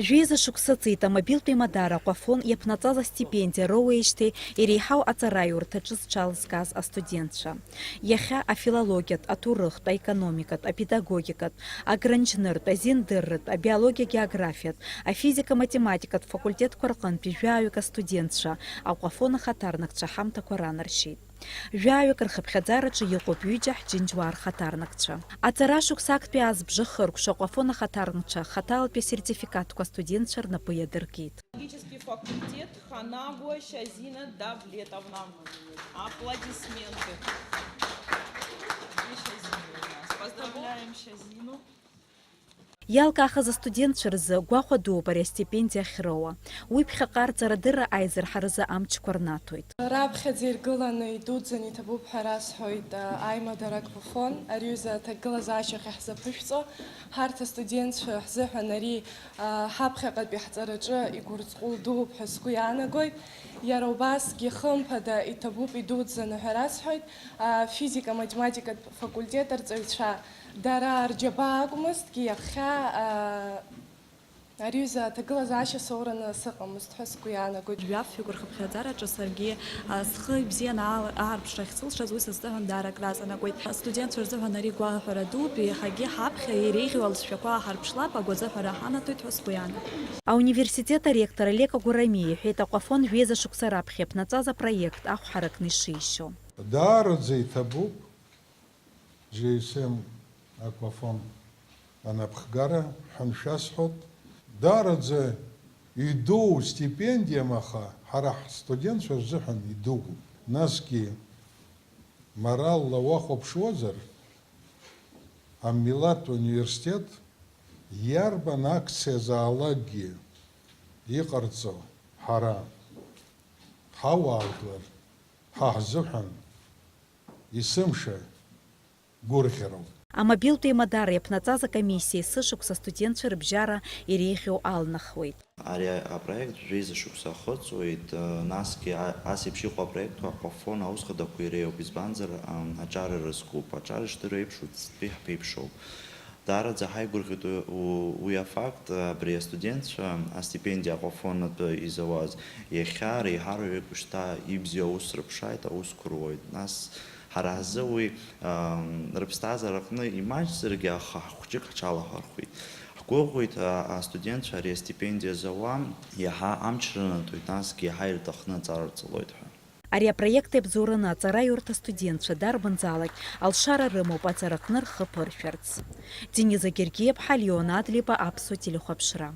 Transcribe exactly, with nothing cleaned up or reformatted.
Жәеиза шықәса ҵит амобилтә еимадара Аҟәафон иаԥнаҵаз астипендиа роуеижьҭеи иреиҳау аҵараиурҭаҿы зҽалызкааз астудентцәа. Иахьа афилологиатә, аҭоурыхтә, аекономикатә, апедагогикатә, агранџьныртә, азиндырратә, абиологиа-географиатә, афизика-математикатә факультетқәа рҟынтәи жәаҩык астудентцәа Аҟәафон ахаҭарнакцәа ҳамҭақәа ранаршьеит. Жәаҩык рхыԥхьаӡараҿы иҟоуп ҩыџьа ҳџьынџьуаа рхаҭарнакцәа. Аҵара шықәсактәи азбжа хыркәшо Аҟәафон ахаҭарнакцәа хаталатәи асертификатқәа астудентцәа рнапы иадыркит. Филологический факультет, Ханагуа Шьазина Давлетовна. Аплодисменты. Две Шьазины у нас. Поздравляем Шьазину. Иалкаахаз астудентцәа рзы гәахәа дууп ари астипендиа ахьроуа. Уи ԥхьаҟа рҵарадырра аизырҳаразы амчқәа рнаҭоит. Раԥхьаӡа иргыланы идуӡӡаны иҭабуп ҳәа расҳәоит, а, аимадара Аҟәафон, ари аҩыза аҭагылазаашьахь иаҳзаԥышәҵо. Ҳарҭ астудентцәа ҳзыҳәан ари, а, ҳаԥхьаҟатәи ҳҵараҿы игәырҵҟәыл дууп ҳәа сгәы иаанагоит. Иара убасгьы, хымԥада, иҭабуп идуӡӡаны ҳәа расҳәоит, а, физика-математикатә факультет арҵаҩцәа. Дара рџьабаа акәмызҭгьы, иахьа, а, ари аҩыза аҭагылазаашьа соураны сыҟамызт ҳәа сгәы иаанагоит. Жәаф-ҩык рхыԥхьаӡараҿы саргьы, а, схы ибзианы аал-, аарԥшра ахьсылшаз, уи сызҭыҳәан даара акраҵанакуеит. Астудентцәа рзыҳәан ари гәаҳәара дууп, еиҳагьы ҳаԥхьа иреиӷьу алҵшәақәа ҳарԥшлап, агәаҵәа ҳәа раҳанаҭоит ҳәа сгәы иаанагоит. Ауниверситет аректор Олег Агәарамиа иҳәеит, Аҟәафон жәеиза шықәса раԥхьа иаԥнаҵаз апроект ахә ҳаракны ишишьо. Даараӡа иҭабуп. Џьеи Сем Аҟәафон анапхгара ҳәа шәасҳәоит. Даараӡа идуу стипендиам, аха ҳара ҳстудентцәа рзыҳәан идууп. Насгьы, моралла уахәаԥшуазар, амилаҭ университет иарбан акциазаалакгьы иҟарҵо ҳара ҳауаажәлар ҳа ҳзыҳәан есымша гәырӷьароуп. Амобилтә еимадара иаԥнаҵаз акомиссиа есышықәса астудентцәа рыбжьара иреиӷьу алнахуеит. Ари апроект жәеиза шықәса ахыҵуеит, насгьы а-, ас еиԥш иҟоу апроектқәа Аҟәафон аус хадақәа иреиуоуп, избанзар, ам, аҿар ирызкуп, аҿар ишдыру еиԥш, уаҵәтәи ҳԥеиԥшоуп. Даараӡа ҳаигәырӷьоит у-, у-, уи афакт, абри астудентцәа астипендиа Аҟәафон атәы изауаз, иахьа реиҳараҩык шьҭа ибзиоу аус рыԥшааит, аусқәа руеит. Нас ҳара ҳзы уи, ам, рыԥсҭазаара аҟны имаҷзаргьы, аха хәҷык ҳҽалаҳархәеит. Ҳгәыӷуеит, а, астудентцәа ари астипендиа зауа иаҳа амч рынатәоит, насгьы иаҳа ирҭахны аҵара рҵалоит ҳәа. Ари апроект иабзоураны аҵараиурҭа астудентцәа дарбанзаалак алшара рымоуп аҵараҟны рхы ԥыршәарц. Дениза Гергиеԥҳа, Леон Адлеиба, Аԥсуа телехәаԥшра.